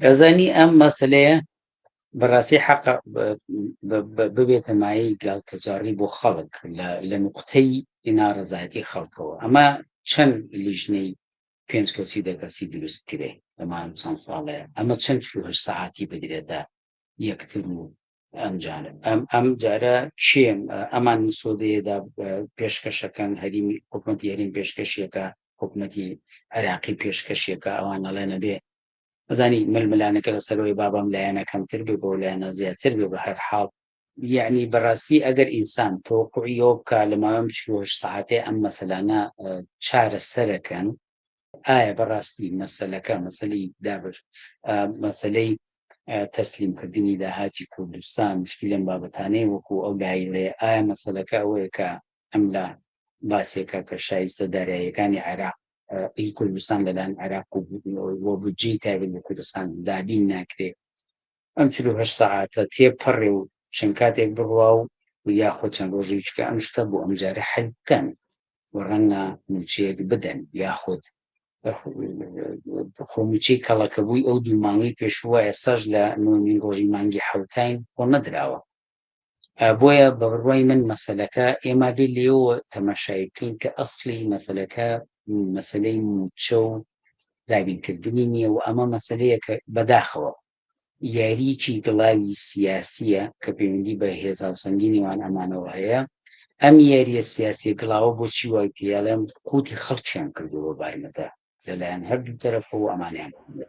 ئەزانی ئەم مەسلەیە بەڕاستی حەقە ببێتە مایەی گاڵتەجاڕی بۆ خەڵک لە نوقتەی ناڕەزایەتی خەڵکەوە. ئەمە چەند لیژنەی پێنج کەسی دە کەسی دروست بکرێ لە ماوەی چەند ساڵەیە ئەمە چەند 48 سەعاتی بدرێتە یەکتر و ئەمجارە ئەم ئەم جارە کێم ئەمان مسۆدەیەدا پێشکەشەکەن هەریمی حکومەتی هەریم پێشکەشیەکە حکومەتی عێراقی پێشکەشیەکە ئەوان ئەڵێن ئەبێ ئەزانی ململانەکە لەسەرەوەی بابەم لایەنە کەمتر بێ بۆ لایەنە زیاتر بێ بە هەر حاڵ یعنی بەڕاستی ئەگەر ئینسان تەوەقوعی ئەوە بکا لە ماوەی ئەم 48 سەعاتەی ئەم مەسەلانە چارەسەرەکەن ئایا بەڕاستی مەسەلەکە مەسەلەی دابش مەسەلەی تەسلیمکردنی داهاتی کوردستان شتی لەم بابەتانەی وەکو ئەو لایڵێ ئایا مەسەلەکە ئەوەیە کە ئەم لە باسێکە کە شایستە داراییەکانی عێراق ئی کوردستان لەلایەن عێراق و بودجەی تایبەت بە کوردستان دابین ناکرێ ئەم 48 سەعاتە تێپەڕێ و چەند کاتێک بڕوا و یاخود چەند ڕۆژێکە ئەم شتە بۆ ئەم جارە حل بکەن و ڕەنگە مووچەیەک بدەن یاخود خۆ مووچەی کەڵەکەبووی ئەو دوو مانگەی پێشووە ئێستاش لە نۆمین ڕۆژی مانگی حەوتاین خۆ نەدراوە. بۆیە بە بڕوای من مەسەلەکە ئێمە بێ لێوە تەماشای بکەین کە ئەسڵی مەسەلەکە مەسەلەی مووچە و دابینکردنی نییە و ئەمە مەسەلەیە کە بەداخەوە یارییەکی گڵاوی سیاسییە کە پەیوەندی بە هێزهاوسەنگی نێوان ئەمانەوە هەیە. ئەم یارییە سیاسییە گڵاوە بۆچی وای پێیەڵێم قوتی خەڵکیان کردووە بە بارمتە لەلایەن هەردوو تەرەفەوە ئەمانیان کردووە.